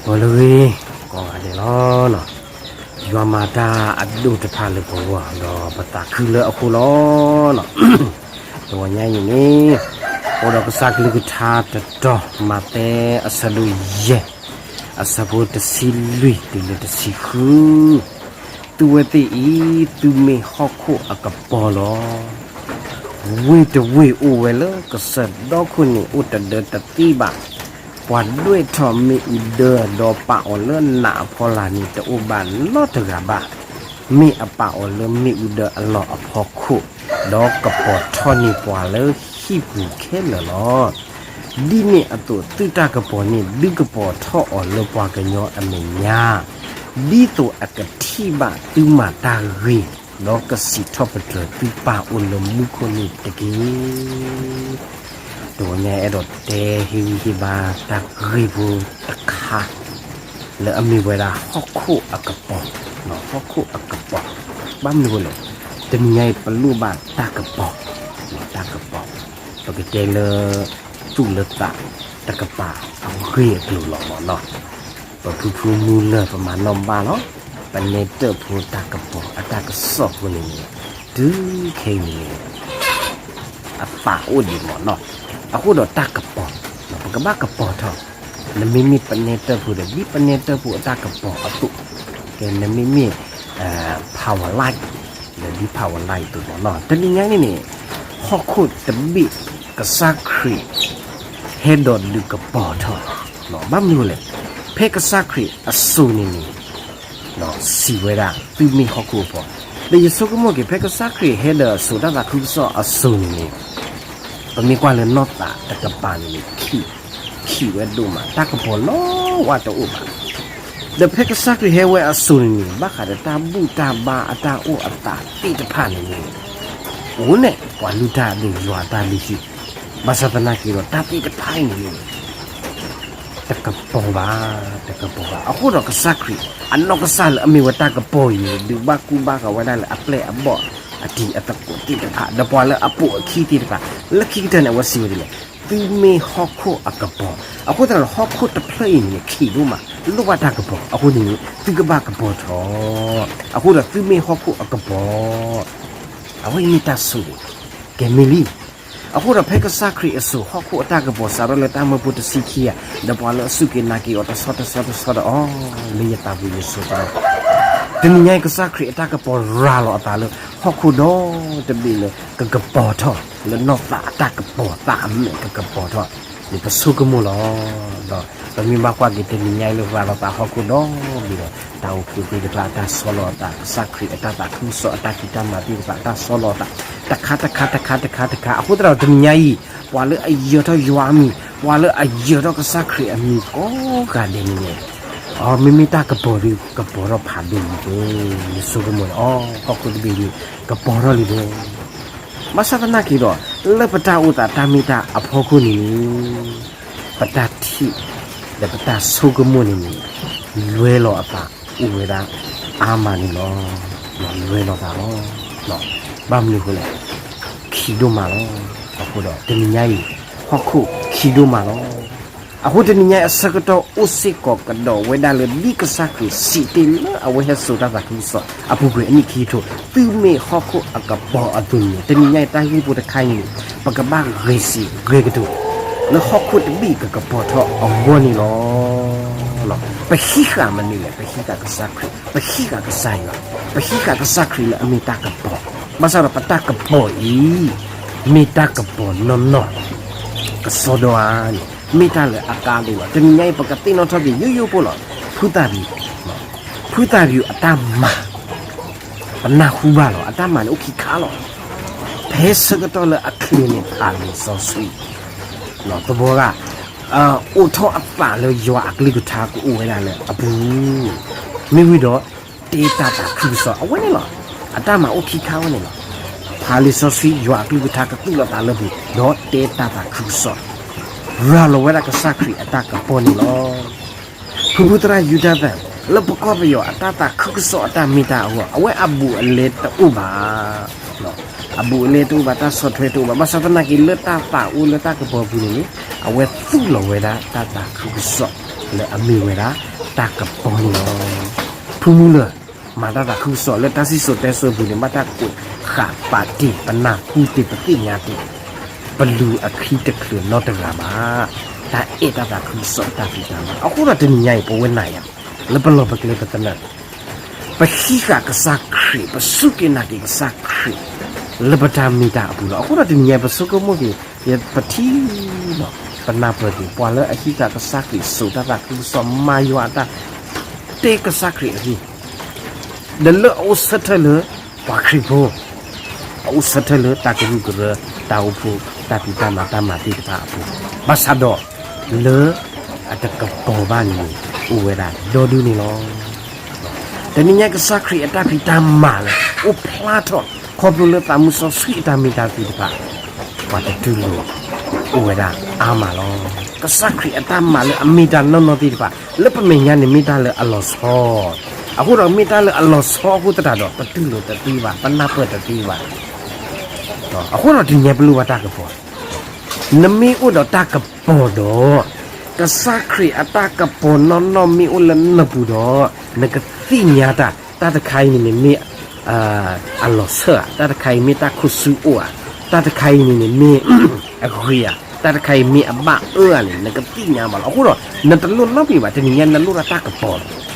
ပီၤလၢဂ့ၤ ကိးဂၤဒဲးလီၤ. ယွၤမၤတၢ်အဒိၣ်တဖၣ်လၢပဂီၢ် ဒီးပသးခုလၢအဃိလီၤ. တဂီၤညါအံၤန့ၣ် အိၣ်ဒီးကစၢ်ကလုၢ်ကထါတတီၤ မးသဲအဆၢဒိၣ်ယဲၢ် အဆၢဖိတဆံလွံၢ်တုၤလၢတဆံဃု, သုဝဲသ့ၣ်အံၤ သုမ့ၢ်ဟီၣ်ခိၣ်အကပီၤလီၤ. ဝ့ၢ်တဝ့ၢ်အိၣ်ဝဲလၢကစၢၢ်ဒီခိၣ်န့ၣ် အိၣ်တဒၢတသ့ဘၣ်. ပှၤဒွဲၣ်ထီၣ်မ့ၣ်အူဒၢ ဒီးပာ်အီၤလၢနးအဖီလာ်န့ၣ် တအိၣ်ဘၣ်နီတဂၤဘၣ်. မ့ၢ်အပာ်အီၤလၢမ့ၣ်အူဒၢအလီၢ်အဖီခိၣ်, ဒီးကပီၤထီၣ်န့ၢ်ပှၤလၢဟံၣ်ပူၤခဲလၢာ်လီၤ. ဒ်န့ၣ်အသိး သုတၢ်ကပီၤန့ၣ် ဒုးကပီၤထီၣ်အီၤလၢပှၤကညီအမဲာ်ညါ, ဒ်သိးအကထံၣ်ဘၣ်သုမၤတၢ်ဂ့ၤ, ဒီးကစံးထီၣ်ပတြၢၤသုပၢ်အိၣ်လၢမူခိၣ်န့ၣ်တက့ၢ်. တဂီၤညါအဲၣ်ဒိးတဲဟ့ၣ်ဂံၢ်ဟ့ၣ်ဘါတၢ်ဂ့ၢ်ဖိတခါ လၢအမ့ၢ်ဝဲဒၣ်ဟီၣ်ခိၣ်အကပီၤ, ဟီၣ်ခိၣ်အကပီၤ, ဘၣ်မနုၤအဃိလဲၣ်, တနံၤညါအံၤပလိၣ်ဘၣ်တၢ်ကပီၤ, တၢ်ကပီၤ, ပကတဲလၢ သူၣ်လၢသးတကပၤအဂ့ၢ်အကျိၤလီၤမ့ၢ်နီၤ. ပဖုဖုမူလၢၢ်ပမၤနီၣ်ဘၣ်လီၤ, ပနဲတၢၢ်ဖိတၢ်ကပီၤအတၢ်ကစီၣ်ဖိန့ၣ်န့ၣ်, တုၤခဲအံၤန့ၣ် အသးအိၣ်ဒံးမ့ၢ်နီၤ. အဃိဒီးတၢ်ကပီၤ, ပကဘၣ်ကပီၤထီၣ်, နမ့မ့ၢ်ပနဲတၢၢ်ဖိဒီး ဒ်ပနဲတၢၢ်ဖိအတၢ်ကပီၤအသိး, ကဲနမ့မ့ၢ် power line ဒီးဒ် power line အသိးမ့ၢ်နီၤ. တနံၤညါန့ၣ်န့ၣ် ဟီၣ်ခိၣ်တဘ့ၣ် ကစၢ်ခရံာ် ဟဲဒီးဒုးကပီၤထီၣ်, ဘၣ်မနုၤလဲၣ်, ဖဲကစၢ်ခရံာ်အစိၤန့ၣ်န့ၣ် စံးဝဲဒၣ် သုမ့ၢ်ဟီၣ်ခိၣ်အကပီၤ, ဒီးယဆိကမိၣ်က့ၤ ဖဲကစၢ်ခရံာ်ဟဲဒီးစိာ်တၢ်သးခုကစီၣ်အစိၤန့ၣ်န့ၣ်, ပမ့ၢ်ကွၢ်လၢနီၢ်သးတကပၤန့ၣ်န့ၣ် ခံ, ခံဝဲဒိၣ်မး တၢ်ကပီၤလီၤဝဲတအိၣ်ဘၣ်. ဒီးဖဲကစၢ်ခရံာ်ဟဲဝဲအစိၤန့ၣ်န့ၣ် ဘၣ်ဃးဒီးတၢ်ဘူၣ်တၢ်ဘါအတၢ်အိၣ်အသးသ့ၣ်တဖၣ်န့ၣ်န့ၣ်, အိၣ်န့ၣ် ပှၤလုၢ်တၢ်ဒိၣ်ယွၤတၢ်လုၢ်ဟံၣ်, ဘၣ်ဆၣ်သနာ်က့ဒီး တၢ်သ့ၣ်တဖၣ်အံၤန့ၣ်န့ၣ် တကပီၤဘၣ်, တကပီၤဘၣ်. အဃိဒီးကစၢ်ခရံာ် အနီၢ်ကစၢ်လၢအမ့ၢ်ဝဲတၢ်ကပီၤအံၤန့ၣ် ဒုးဘၣ်ကူဘၣ်ဂာ်ဝဲဒၣ်လၢအပျဲၢ်အဘီၣ် အတံၤအသကိးသ့ၣ်တဖၣ် ဒီးပှၤလၢအပိာ်အခံသ့ၣ်တဖၣ်, လၢခံကတၢၢ်န့ၣ် အဝဲစံးဝဲဒ်လဲၣ်, သုမ့ၢ်ဟီၣ်ခိၣ်အကပီၤ, အဃိသတးဒီး ဟီၣ်ခိၣ်တဖျၢၣ်အံၤန့ၣ်န့ၣ် ခံးဒိၣ်မး လိၣ်ဘၣ်တၢ်ကပီၤ, အဃိန့ၣ်န့ၣ် သုကဘၣ်ကပီၤထီၣ်, အဃိဒီးသုမ့ၢ်ဟီၣ်ခိၣ်အကပီၤ အဝဲအံၤမ့ၢ်တၢ်ဆိၣ်ဂ့ၤ, ကဲမ့ၢ်လံ. အဃိဒီးဖဲကစၢ်ခရံာ်အစိၤ ဟီၣ်ခိၣ်အတၢ်ကပီၤစးထီၣ်လၢတၢ်မၢဖိတဆံခံဂၤ, ဒီးပှၤလၢအစူၢ်က့ၤနာ်က့ၤအီၤတဆီတဆီတဆီဒီးအီၤ, လၢယသးပူၤယဆိကမိၣ်, တနံၤညါအံၤ ကစၢ်ခရံာ်အတၢ်ကပီၤရၤလီၤအသးလၢ ဟီၣ်ခိၣ်ဒီတဘ့ၣ်လၢ ကကပီၤထီၣ် လၢနီၢ်သးအတၢ်ကပီၤသးအမဲာ်ကကပီၤထီၣ်န့ၣ် ပဆိကမိၣ်လီၤ. ဒီးပမ့ၢ်ဘၣ်ကွၢ်က့ၤတနံၤညါအံၤလၢရၤလီၤသးဟီၣ်ခိၣ်ဒီဘ့ၣ်ဒီး တၢ်အိၣ်ဖှိၣ်သ့ၣ်တဖၣ်အတၢ်ဆီလီၤအသး, ကစၢ်ခရံာ်အတၢ်သးခုကစီၣ်အတၢ်ဖံးတၢ်မၤသ့ၣ်တဖၣ်အတၢ်ဆီလီၤအသး, တခါတခါတခါတခါတခါ, အဃိသတးဒီးတနံၤညါအံၤ ပှၤလၢအယၢၤထီၣ်ယွၤအမံၤ, ပှၤလၢအယၢၤထီၣ်ကစၢ်ခရံာ်အမံၤကိးဂၤဒဲးန့ၣ်န့ၣ်, အမ့မ့ၢ်တၢ်ကပီၤဒုးကပီၤထီၣ်ဖးဒိၣ်လံသ့, ယဆိကမိၣ်န့ၣ် အီ ဟီၣ်ခိၣ်တဘ့ၣ်ဒုး ကပီၤထီၣ်လံသ့ ဘၣ်ဆၣ်သနာ်က့ဒီး လၢပတၢ်အိၣ်သးတၢ်မ့ၢ်တၢ်အဖီခိၣ်န့ၣ်န့ၣ် ပတၢ်ထံၣ် ဒီးပတၢ်ဆိကမိၣ်န့ၣ်န့ၣ် လွဲလီၤအသးအိၣ်ဝဲဒၣ်အါမးန့ၣ်လီၤ. လွဲလီၤသးလီၤ. ဘၣ်မနုၤအဃိလဲၣ်, ခံးဒိၣ်မးလီၤ. အဃိဒီးတနံၤညါအံၤ ဟီၣ်ခိၣ်ခံးဒိၣ်မးလီၤ. အဃိတနံၤညါအံၤအဆၢကတီၢ်အိၣ်စ့ၢ်ကီးကဒီးဝဲဒၣ်လၢ ဒ်ကစၢ်ခရံာ်စံးတ့ၢ်လၢအဝဲဟဲစိာ်တၢ်သးခုကစီၣ်အပူၤကွံာ်အနံၣ်ခံကထိ, သုမ့ၢ်ဟီၣ်ခိၣ်အကပီၤအသိးန့ၣ်, တနံၤညါအံၤတၢ်ဂ့ၢ်ဖိတခါအံၤန့ၣ် ပကဘၣ်ဂဲၤစံးဂဲၤကတိၤ လၢဟီၣ်ခိၣ်တဘ့ၣ်ကကပီၤထီၣ်အဂီၢ်န့ၣ်လီၤ. ပဟံးဃာ်မနုၤလဲၣ်, ပဟံးဃာ်ကစၢ်ခရံာ်, ပဟံးဃာ်ကစၢ်ယွၤ, ပဟံးဃာ်ကစၢ်ခရံာ်လၢအမ့ၢ်တၢ်ကပီၤ, ဘၣ်ဆၣ်ဒီးပတၢ်ကပီၤအံၤ မ့ၢ်တၢ်ကပီၤနီၢ်နီၢ်, ကစီဒီဧါန့ၣ် မ့ၢ်တၢ်လၢအကါဒိၣ်လီၤ. တနံၤညါအံၤ ပကသ့ၣ်နီၣ်ထီၣ်က့ၤယိယိဖိလီၤ. ဖုသးပူၤ, ဖုသးပူၤအတၢ်မၤ ပနၢ်ဟူဘၣ်လီၤ. အတၢ်မၤန့ၣ်အိၣ်ခံခါလီၤ. ဖဲဆၢကတီၢ်လၢအချ့န့ၣ် ဖးလံာ်စီဆှံ, သဘီဂၤ အိးထီၣ်အသးလၢယွၤအကလုၢ်ကထါကအိၣ်ဝဲဒၣ်လၢအပူၤ, မ့ၢ်ဝံၤဒီး တဲတၢ်သးခုကစီၣ်အဝဲန့ၣ်လီၤ. အတၢ်မၤအိၣ်ခံခါဝဲန့ၣ်လီၤ. ဖးလံာ်စီဆှံ ယွၤအကလုၢ်ကထါကသူၣ်လီၤသးလၢပူၤ ဒီးတဲတၢ်သးခုကစီၣ်, ရၤလီၤဝဲဒၣ်ကစၢ်ခရံာ်အတၢ်ကပီၤန့ၣ်လီၤ. ဖုဖုသရၣ်ယူဒၤသၢၣ် လၢပကီၢ်ပယီၤအတၢ်သးခုကစီၣ်အတၢ်မ့ၢ်တၢ်အဂီၢ် အဝဲအဘူးအလဲတအိၣ်ဘၣ်. အဘူးအလဲတအိၣ်ဘၣ်, တၢ်ဆီၣ်ထွဲတအိၣ်ဘၣ်. ဘၣ်ဆၣ်သနာ်က့ လၢတၢ်သးအိၣ်လၢတၢ်ကပီၤပူၤန့ၣ်န့ၣ် အဝဲသူၣ်လီၤဝဲဒၣ်တၢ်သးခုကစီၣ်လၢအမ့ၢ်ဝဲဒၣ်တၢ်ကပီၤန့ၣ်လီၤ. ဖုမူလၢာ် မၤတၢ်သးခုကစီၣ်လၢတၢ်စံၣ်စိၤတဲစိၤပူၤန့ၣ် ဘၣ်တၢ်ကွဲးဃာ်ပာ်တ့ၢ် ပနၢ်ဟူတ့ၢ် ပသ့ၣ်ညါတ့ၢ် ပလူၤအခံတချုးနီတဂၤဘၣ်. တၢ်အဲၣ်တၢ်သးခုကစီၣ်အတၢ်ဖံးတၢ်မၤ အဃိဒီးတနံၤညါအံၤ ပဝဲနၤယၤ လၢပလီၢ်ပကျဲပသနၢၣ် ပဟံးဃာ်ကစၢ်ခရံာ် ပစူၢ်က့ၤနာ်က့ၤကစၢ်ခရံာ် လၢပတၢ်မ့ၢ်တၢ်အပူၤလီၤ. အဃိဒီးတနံၤညါအံၤ ပဆိကမိၣ်က့ၤ ပထံၣ်လီၤ ပနၢ်ပၢၢ်က့ၤ ပှၤလၢအဟံးဃာ်ကစၢ်ခရံာ် စိာ်တၢ်သးခုကစီၣ် မၤယွၤအတၢ် တဲကစၢ်ခရံာ်အဂ့ၢ် ဒီးလၢအအိၣ်ဆၢထၢၣ်လၢ ပှၤခရံာ်ဖိ အအိၣ်ဆၢထၢၣ်လၢတၢ်ကရူၢ်ကရၢ တၢ်အိၣ်ဖှိၣ် တၢ်ဖံးတၢ်မၤ တၢ်မၤသ့ၣ်တဖၣ်အပူၤ, ဘၣ်ဆၣ်ဒီး လၢအတကပီၤဘၣ်န့ၣ် အိၣ်ဝဲဒၣ်ဒီဒူၣ်န့ၣ်လီၤ. တနံၤညါကစၢ်ခရံာ်အတၢ်ဖံးတၢ်မၤလၢ အိၣ်ဖျါထီၣ် ခီဖျိလၢသးမုၢ်စီဆှံအတၢ်မ့ၢ်တၢ်သ့ၣ်တဖၣ် ပှၤတတူၢ်လိာ် အိၣ်ဝဲဒၣ်အါမးလီၤ. ကစၢ်ခရံာ်အတၢ်မၤလၢအမ့ၢ်တၢ်နီၢ်နီၢ်သ့ၣ်တဖၣ် လၢပမဲာ်ညါန့ၣ်မ့ၢ်တၢ်လၢအလီၤဆီ, အဃိဒီးမ့ၢ်တၢ်လၢအလီၤဆီအဃိသတးဒီး ပတူၢ်လိာ်တသ့ဘၣ်, ပနၢ်ပၢၢ်တသ့ဘၣ်. အဃိဒီးတနံၤညါပလိၣ်ဘၣ်တၢ်ကပီၤ, နမ့ၢ်အိၣ်ဒီးတၢ်ကပီၤဒီး ကစၢ်ခရံာ်အတၢ်ကပီၤနီၢ်နီၢ်မ့ၢ်အိၣ်လၢနပူၤဒီး နကသ့ၣ်ညါတၢ်, တၢ်တခါအံၤန့ၣ်န့ၣ်မ့ၢ် အလီၤဆၢဧါ, တၢ်တခါအံၤမ့ၢ်တၢ်ခိၣ်ဆူအိၣ်ဧါ, တၢ်တခါအံၤန့ၣ်န့ၣ်မ့ၢ် အဂ့ၤဧါ, တၢ်တခါအံၤမ့ၢ်အဘၣ်အၢဧါန့ၣ် နကသ့ၣ်ညါဘၣ်လီၤ. အဃိဒီး နတလိၣ်နီတမံၤဘၣ်, တနံၤညါနလိၣ်ဒၣ်တၢ်ကပီၤလီ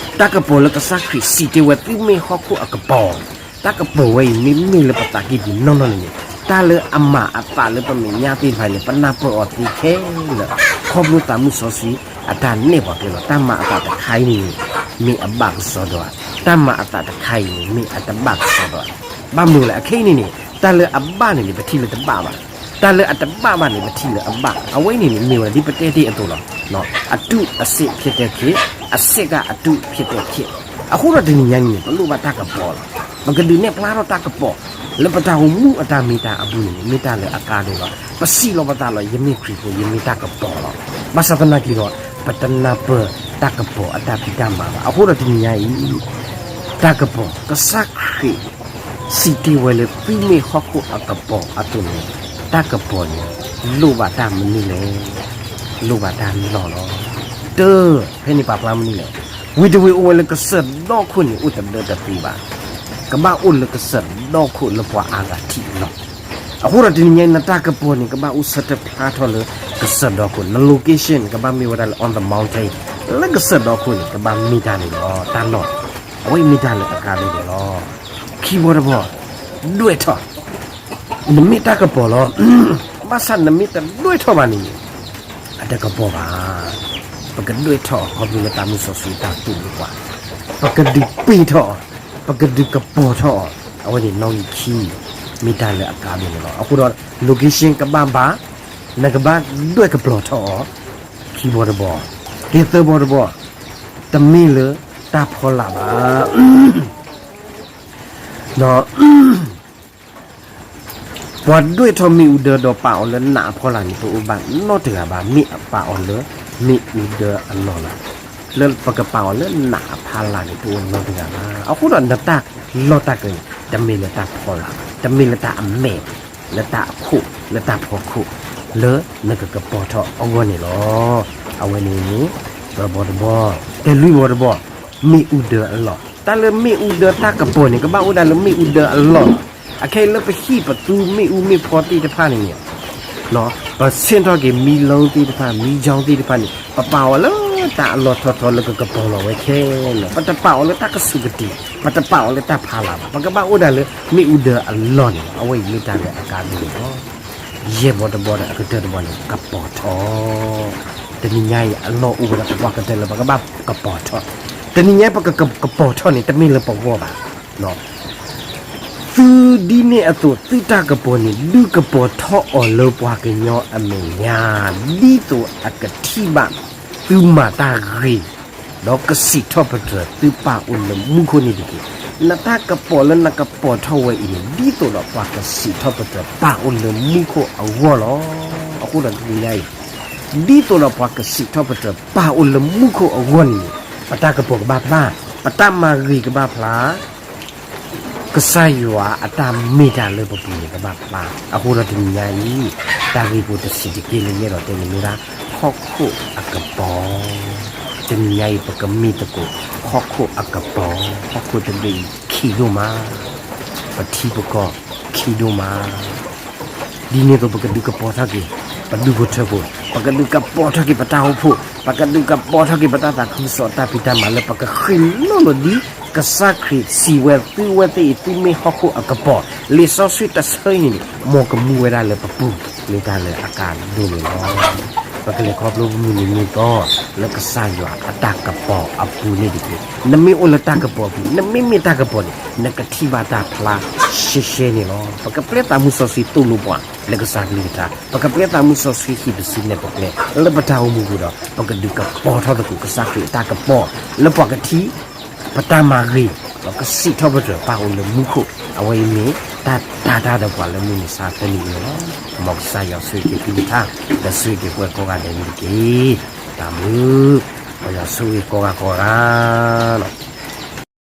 ၤ. တၢ်ကပီၤလၢကစၢ်ခရံာ်စံးတ့ၢ်ဝဲ သုမ့ၢ်ဟီၣ်ခိၣ်အကပီၤ, တၢ်ကပီၤဝဲအံၤမ့မ့ၢ်လၢပသးကံၢ်ပူၤနီၢ်နီၢ်န့ၣ်န့ၣ် တၢ်လၢအမၤအသးလၢပမဲာ်ညါသ့ၣ်တဖၣ်န့ၣ် ပနၢ်ပၢၢ်အီၤသ့ခဲလၢာ်, ခီဖျိသးမုၢ်စီဆှံအတၢ်နဲၣ်ပှၤကျဲလီၤ. တၢ်မၤအသးတခါအံၤန့ၣ်န့ၣ် မ့ၢ်အဘၣ်ကစီဒီဧါ, တၢ်မၤအသးတခါအံၤန့ၣ် မ့ၢ်အတဘၣ်ကစီဒီဧါ. ဘၣ်မနုၤလဲၣ် အခဲအံၤန့ၣ်န့ၣ် တၢ်လၢအဘၣ်န့ၣ်န့ၣ် ပထံၣ်လၢတဘၣ်ဘၣ်, တၢ်လၢအတဘၣ်ဘၣ်န့ၣ် ပထံၣ်လၢအဘၣ်, အဝဲအံၤန့ၣ်န့ၣ် မ့ၢ်ဝဲဒ်ပတဲတ့ၢ်အသိးလီၤ. အတုအစစ်ဖြစ်တဲ့ခေတ်, အစစ်ကအတုဖြစ်တဲ့ခေတ်, အဃိဒီးတနံၤညါန့ၣ်န့ၣ် ပလိၣ်ဘၣ်တၢ်ကပီၤလီၤ. ပကဒုးနဲၣ်ဖျါထီၣ်တၢ်ကပီၤ လၢပတၢ်အိၣ်မူအတၢ်မ့ၢ်တၢ်အပူၤန့ၣ်န့ၣ် မ့ၢ်တၢ်လၢအကါဒိၣ်လီၤ. ပစံးလီၤပသးလီၤ ယမ့ၢ်ခရံာ်ဖိ ယမ့ၢ်တၢ်ကပီၤလီၤ. ဘၣ်ဆၣ်သနာ်က့ဒီး ပတနၢ်ပၢၢ်တၢ်ကပီၤအတၢ်ဖံးတၢ်မၤဘၣ်. အဃိဒီးတနံၤညါအံၤ တၢ်ကပီၤ ကစၢ်ခရံာ် စံးတ့ၢ်ဝဲလၢ သုမ့ၢ်ဟီၣ်ခိၣ်အကပီၤအသိးန့ၣ် တၢ်ကပီၤန့ၣ် လိၣ်ဘၣ်တၢ်မနုၤလဲၣ်, လိၣ်ဘၣ်တၢ်လီၢ်လီၤ. တၢ် ဖဲန့ၣ်ပာ်ဖျါမနုၤလဲၣ်, ဝံၤတဝံၤအိၣ်ဝဲလၢကစၢၢ်ဒီခိၣ်န့ၣ် အိၣ်တဒၢတသ့ဘၣ်, ကဘၣ်အိၣ်လၢကစၢၢ်ဒီခိၣ်လၢပှၤအါဂၤထံၣ်အလီၢ်. အဃိဒီးတနံၤညါအံၤ နတၢ်ကပီၤန့ၣ် ကဘၣ်အိၣ်ဆၢထၢၣ်ဖျါထီၣ်လၢကစၢၢ်ဒီခိၣ်, န location န့ၣ် ကဘၣ်မ့ၢ်ဝဲဒၣ်လၢ on the mountain, လၢကစၢၢ်ဒီခိၣ်န့ၣ် ကဘၣ်မ့ၢ်တၢ်န့ၣ်လီၤ, တၢ်လီၢ်, အဝဲအံၤမ့ၢ်တၢ်လၢအကါဒိၣ်န့ၣ်လီၤ. ခံဘီတဘီ ဒွဲၣ်ထီၣ်, နမ့ၢ်တၢ်ကပီၤလီၤ, ဘၣ်ဆၣ်နမ့ၢ်တဒွဲၣ်ထီၣ်ဘၣ်န့ၣ် အတကပီၤဘၣ်. ပကဒွဲၣ်ထီၣ် ခီဖျိလၢသးမုၢ်စီဆှံတၢ်သူၣ်လၢပှၤ, ပကဒုးပ့ၢ်ထီၣ်, ပကဒုးကပီၤထီၣ်, အဝဲန့ၣ်နီၣ်ဂံၢ်ခံ မ့ၢ်တၢ်လၢအကါဒိၣ်န့ၣ်လီၤ. အဃိဒီး location ကဘၣ်ဘၣ်, နကဘၣ်ဒွဲၣ်ကပီၤထီၣ်အီၤ, ခံဘီတဘီ, ကဲသၢဘီတဘီ, တမ့ၢ်လၢတၢ်ဖီလာ်ဘၣ်. ဒီး ပှၤဒွဲၣ်ထီၣ်မ့ၣ်အူဒၢဒီးပာ်အီၤလၢနးအဖီလာ်န့ၣ် တအိၣ်ဘၣ်နီတဂၤဘၣ်, မ့ၢ်အပာ်အီၤလၢမ့ၣ်အူဒၢအလီၢ်လီၤ. လၢပကပာ်အီၤလၢနးအဖီလာ်န့ၣ် တအိၣ်နီတဂၤဘၣ်. အဃိဒီးနတၢ်လီၢ်တၢ်ကျဲၤန့ၣ် တမ့ၢ်လၢတၢ်ဖီလာ်ဘၣ်, တမ့ၢ်လၢတၢ်အမဲာ်, လၢတၢ်အခိၣ်, လၢတၢ်ဖီခိၣ်, လၢနကကပီၤထီၣ်အဂီၢ်န့ၣ်လီၤ. အဝဲန့ၣ်န့ၣ် သၢဘီတဘီ, ကဲလွံၢ်ဘီတဘီ, မ့ၣ်အူဒၢအလီၢ်, တၢ်လၢမ့ၣ်အူဒၢတၢ်ကပီၤန့ၣ် ကဘၣ်အိၣ်ဒၣ်လၢမ့ၣ်အူဒၢအလီၢ်လီၤ. အခဲအံၤလၢပဟံၣ်ပသူမ့ၣ်အူမ့ၣ်ဖီသ့ၣ်တဖၣ်န့ၣ်န့ၣ် ပဆ့ၣ်ထီၣ်က့ၤမံလီသ့ၣ်တဖၣ် မံကၠီသ့ၣ်တဖၣ်န့ၣ် ပပာ်အီၤလၢတၢ်အလီၢ်ထီၣ်ထီၣ်လၢကကပီၤလီၤဝဲခဲလၢာ်, ပတပာ်အီၤလၢတၢ်ကစူၢ်ကတ့ၢ်, ပတပာ်အီၤလၢတၢ်ဖီလာ်ဘၣ်, ပကဘၣ်အိၣ်ဒၣ်လၢမ့ၣ်အူဒၢအလီၢ်န့ၣ်လီၤ. အဝဲအံၤမ့ၢ်တၢ်လၢအကါဒိၣ်န့ၣ်လီၤ. ယဲၢ်ဘီတဘီဒီးအကတၢၢ်တဘီန့ၣ် ကပီၤထီၣ်, တနံၤညါအံၤအလီၢ်အိၣ်ဝဲဒၣ်ပပှၤကတၢၢ်လၢပကဘၣ်ကပီၤထီၣ်, တနံၤညါပကကပီၤထီၣ်န့ၣ် တမ့ၢ်လၢပဂီၢ်ဘၣ် သုဒ်န့ၣ်အသိး သုတၢ်ကပီၤန့ၣ် ဒုးကပီၤထီၣ်အီၤလၢပှၤကညီအမဲာ်ညါ, ဒ်သိးအကထံၣ်ဘၣ်သုမၤတၢ်ဂ့ၤ, ဒီးကစံးထီၣ်ပတြၢၤသုပၢ်အိၣ်လၢမူခိၣ်န့ၣ်တက့ၢ်. နတၢ်ကပီၤလၢနကပီၤထီၣ်ဝဲအံၤန့ၣ် ဒ်သိးဒီးပှၤကစံးထီၣ်ပတြၢၤပၢ်အိၣ်လၢမူခိၣ်အဂီၢ်လီၤ. အဃိဒီးတနံၤညါအံၤ ဒ်သိးဒီးပှၤကစံးထီၣ်ပတြၢၤပၢ်အိၣ်လၢမူခိၣ်အဂီၢ်န့ၣ်န့ၣ် ပတၢ်ကပီၤကဘၣ်ဖျါ, ပတၢ်မၤဂ့ၤကဘၣ်ဖျါ, ကစၢ်ယွၤအတၢ်မ့ၢ်တၢ်လၢပပူၤန့ၣ် ကဘၣ်ပာ်. အဃိဒီးတနံၤညါအံၤ တၢ်ဂ့ၢ်ဖိတဆံးတက့ၢ်လၢယအဲၣ်ဒိးတဲန့ၣ်မ့ၢ်ဒၣ် ဟီၣ်ခိၣ်အကပီၤ. တနံၤညါအံၤ ပကမ့ၢ်သကိး ဟီၣ်ခိၣ်အကပီၤ, ဟီၣ်ခိၣ်တဘ့ၣ်အံၤ ခံဒိၣ်မး, ပထံပကီၢ်ခံဒိၣ်မး. ဒ်န့ၣ်အသိး ပကဒုးကပီၤထီၣ်က့ၤ ပဒူၣ်ဖိထၢဖိ, ပကဒုးကပီၤထီၣ်က့ၤပတၢ်အိၣ်ဖှိၣ်, ပကဒုးကပီၤထီၣ်က့ၤပတၢ်သးခုကစီၣ် တၢ်ဖံးတၢ်မၤလၢပကဃ့ၢ်လိၢ်လိာ်ဒ် ကစၢ်ခရံာ်စံးဝဲ သုဝဲသ့ၣ်အံၤ သုမ့ၢ်ဟီၣ်ခိၣ်အကပီၤ, လံာ်စီဆှံတဆၢအံၤန့ၣ်န့ၣ် မ်ကမူဝဲဒၣ်လၢပပူၤ မ့ၢ်တၢ်လၢအကါဒိၣ်န့ၣ်လီၤ. ပကလဲၤခီဖျိမုၢ်နံၤမုၢ်သီ လၢကစၢ်ယွၤအတၢ်ကပီၤအပူၤန့ၣ်တက့ၢ်. နမ့ၢ်အိၣ်လၢတၢ်ကပီၤအပူၤ, နမ့မ့ၢ်တၢ်ကပီၤန့ၣ် နကထံၣ်ဘၣ်တၢ်ဖျါရှဲရှဲန့ၣ်လီၤ. ပကပျဲသးမုၢ်စီဆှံသိၣ်လိပှၤလၢကစၢ်ကလုၢ်ကထါ, ပကပျဲသးမုၢ်စီဆှံဟံးပစုနဲၣ်ပကျဲ လၢပတၢ်အိၣ်မူပူၤဒီး ပကဒုးကပီၤထီၣ်သကိးကစၢ်ခရံာ်အတၢ်ကပီၤ လၢပှၤကထံၣ် ပတၢ်မၤဂ့ၤ, ဒီးကစံးထီၣ်ပတြၢၤပၢ်အိၣ်လၢမူခိၣ်, အဝဲအံၤမ့ၢ်တၢ်တာ်တၢ်ဒီးပှၤလၢမုၢ်မဆါတနံၤအံၤန့ၣ်လီၤ. မ်ကစၢ်ယွၤဆိၣ်ဂ့ၤက့ၤသုကထါ, ဒီးဆိၣ်ဂ့ၤက့ၤပှၤကိးဂၤဒဲးန့ၣ်တက့ၢ်. တၢ်ဘျုး, ပယွၤဆိၣ်ဂ့ၤကိးဂၤကိးဂၤလီၤ.